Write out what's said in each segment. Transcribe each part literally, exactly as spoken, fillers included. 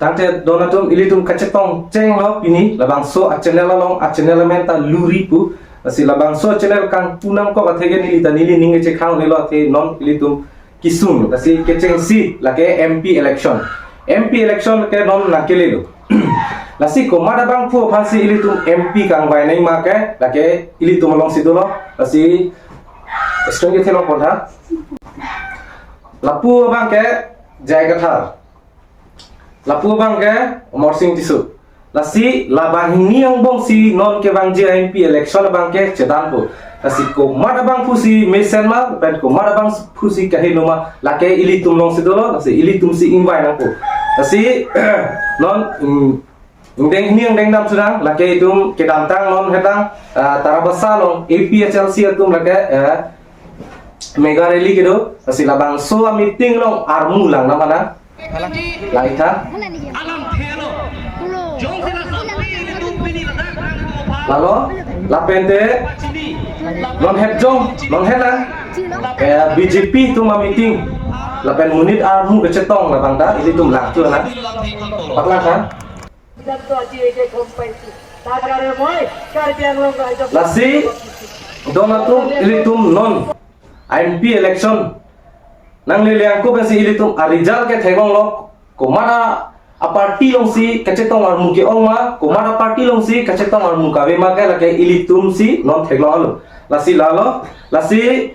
Tangte don atum, ilitum kachetong chenglo pini, labangso a-channel along, a-channel amen ta Luri pu. Lasi labangso a-channel kangpu nangkok athe ke neli ta neli ning kechekang nelo athe non ilitum kesung. Lasi kechengsi lake M P election. M P election ke non nangkelelo. Lasi komat abangphu aphansi ilitum M P kangvai nangma ke, lake ilitum alongsi dolo. Lasi screen kethelong pon tha. Lapu abang ke J I Kathar. Lapu abang ke Amarsing Tisso. Lasi la banghini angbongsi non kevangji M P election abang ke chedanpo. Lasi komat abangphusi mesen ma, pen komat abangphusi kaheno ma, lake ilitum alongsi dolo, lasi ilitumsi ingvai nangpo. Lasi non, mm, ingdeng hini ingdeng dam chunang, lake itum kedamtang non hetang, ah, Tarabasa along A P H L C atum lake, eh, mega rally kedo, lasi labangso a-meeting along armu lang nama na. Lang tha. Lalo, lapente, non het jong, non het lang. Eh, B J P atum a-meeting. Lapen monit armu kachetong labang ta, ilitum lang tu na. Paklang tha. Lasi, don atum, ilitum non M P election nanglele angko pensi ilitum a-result ke theklonglo, komat a-party alongsi kachetong armu ke-ong ma, komat a-party alongsi kachetong armu kave ma ke, lake ilitumsi non theklonglo. Lasi lalo, lasi,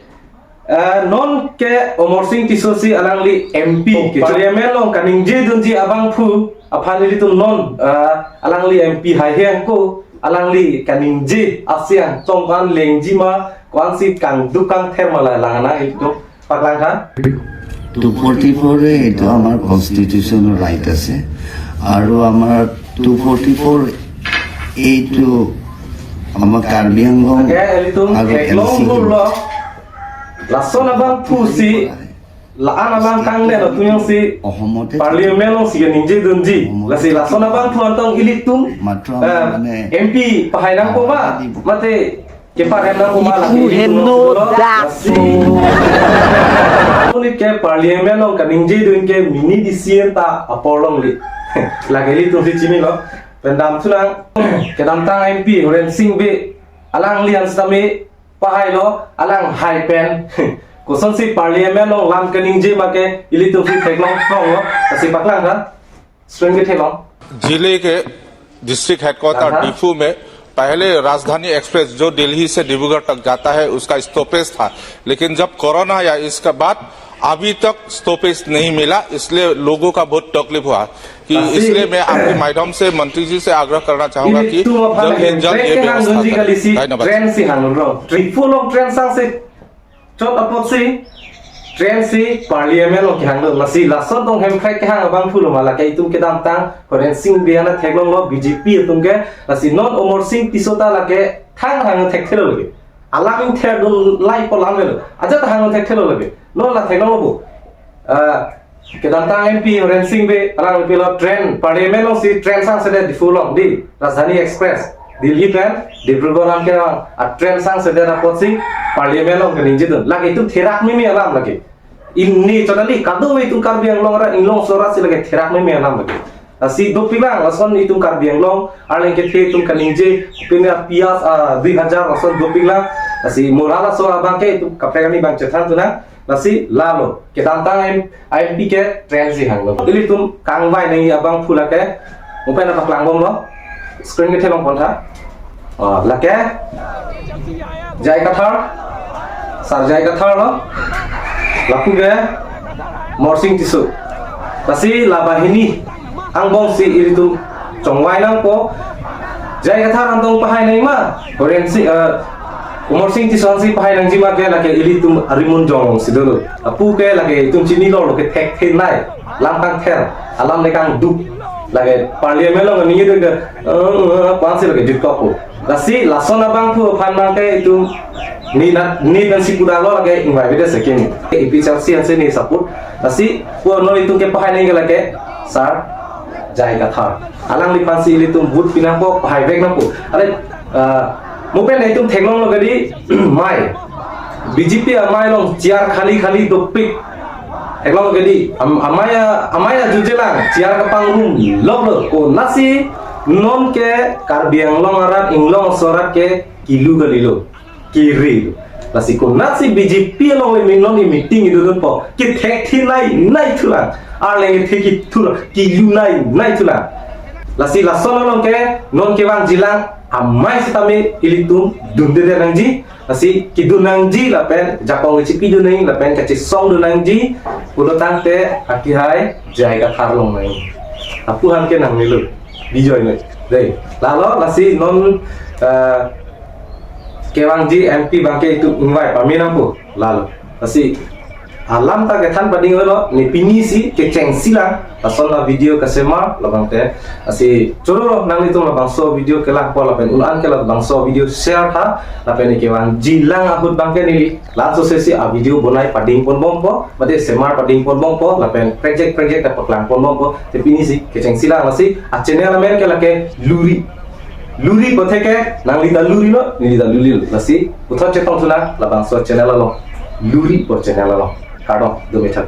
eh, non ke Amarsing Tisso si alangli M P, oh, ke Parliament along kaningje dunji abangphu aphan ilitum non, eh, alangli M P haihe angko, alangli kaningje asiang tong ko-an lengji ma, ko-ansi kangduk kangther ma, la lang na ilitum paklang tha. Two forty four এইটো আমাৰ কনষ্টিটিউচনৰ ৰাইট আছে আৰু আমাৰ two forty four এইটো আমাৰ কাৰ্বি Anglong Lake ilitum আৰু theklong N C dur lo. Lason abangphusi la-an alam kangnelo atum jongsi অসমতে Parliament alongsi kaningje dunji. Lasi lason abangphu antong ilitum, মাত্ৰ আমাৰ eh, মানে M P pahai nangpo ma, mate keparem nangpo ma, lake ilitum alongsi dolo. Lasi amonit ke Parliament along kaningje dun ke mini D C M ta apor longle. Lake ilitumsi chinilo. Pen dam chunang, kedamtang M P Horen Sing Bey, alangli an sitame pahailo, alang hai pen kosonsi Parliament along lam kaningje ma ke ilitumsi theklong thronglo. Lasi paklang tha. Screen kethelong. जिले के district headquarter हाँ, हाँ। डिफू में पहले राजधानी एक्सप्रेस जो दिल्ली से डिब्रूगढ़ तक जाता है, उसका स्टॉपेज था, लेकिन जब कोरोना आया, इसके बाद अभी तक स्टॉपेज नहीं मिला, इसलिए लोगों का बहुत तकलीफ हुआ। कि Lasi, इसलिए मैं आपके माध्यम से मंत्री जी से आग्रह करना चाहूंगा कि ilitum aphan jal se jal ye व्यवस्था करें। Train si hang lo. Tripolo train sangse chot apotsi train si Parliament along kehang lo. Lasi lason tong hem khai kehang abangphu lo ma, lake itum kedamtang Horen Sing Bey an theklonglo B J P atum ke. Lasi non Amarsing Tisso ta lake thang hang thekthelo lake. Alam ingther dun lai polam lo. Ajat hang thekthelo lake. Non la theklonglo bo. Ah, kedamtang M P Horen Sing Bey, alang pilo train, Parliament alongsi train sangsedet Diphu along, di Rajdhani Express, Delhi pen Dibrugarh an kevang a-train sangsedet apotsi Parliament along kaningje dun. Lake itum therak mimi alam lake. Ini totally kadokave itum Karbi Anglong arat, Inglong arat si lake therak mimi alam lake. Lasi dopiklang, lason itum Karbi Anglong arleng kethe itum kaningje, pini pias, ah, dui hajar lason dopiklang. Lasi moral laso abang ke itum kaprek ani bang chethan tu na. Lasi lalo, kedamtang M-, M P ke train si hang lo. Ilitum kangvai nangji abangphu lake, mo pen nangpaklang bomlo, screen kethelong pon tha. Ah, lake, J I Kathar, Sar J I Kathar lo, lapu ke, Amarsing Tisso. Lasi la banghini angbong si ilitum chongvai nangpo. J I Kathar an tong pahai nangji ma, Horen Sing, eh, Amarsing Tisso an si pahai nangji ma ke lake ilitum arimun jong si dolo. Lapu ke lake itum chinilo, lo ke thekthe nai, lam kangther, alam le kangduk. Lake Parliament along ningje dun ke, eh, eh, ko-an si lake jutkokpo. Lasi lason abangphu aphan abang ke itum ni na, ni pen si pura lo lake invite de sekin. A P H L C an si ni support. Lasi pu non itum kepahai nangji lake Sar J I Kathar. Alangliphan si ilitum vote pi nangpo, pahai vek nangpo. Are, ah, mo pen itum theklonglo kadi, mai. B J P amai along chair khali khali dopik. Eklong ke di, am-, amei a-, amei ajutjelang, chair kapangrum lok lo, konatsi non ke Karbi Anglong arat, Inglong aso arat ke kilu kalilo, kiri lo. Lasi konatsi B J P along le mi non i meeting idodunpo, kethek thi nei nei thulang, arleng kethek kithur, kilu nei nei thulang. Lasi lason along ke non kevangjilang amei sitame ilitum dunde nangji. Lasi kedun nangji lapen jakong kachipidun nangji lapen kachesongdun nangji pulo tangte akihai jai kathar long nangji. Lapu-an ke nangnelo, bijoine. Dei, lalo lasi non, eh, kevangji M P abangke itum ingvai pame nangpo. Lalo lasi alam ta kethan pading olo, ne pinisi kechengsilang lason a-video kasemar labangte. Lasi choro nanglitum labangso video kelangpo lapen un-an ke labangso video share tha, lapen ne kevangjilang ahut abangke neli laso sesi a-video bonai pading ponbompo, mate semar pading ponbompo, lapen prekjak prekjak ta paklang ponbompo. Te pinisi kechengsilang. Lasi a-channel amen ke lake Luri. Luri puthot ke nangli ta luri lo, neli ta luri lo. Lasi puthot chetong thunang labangso channel along, Luri pu channel along. Kardom, dome thak.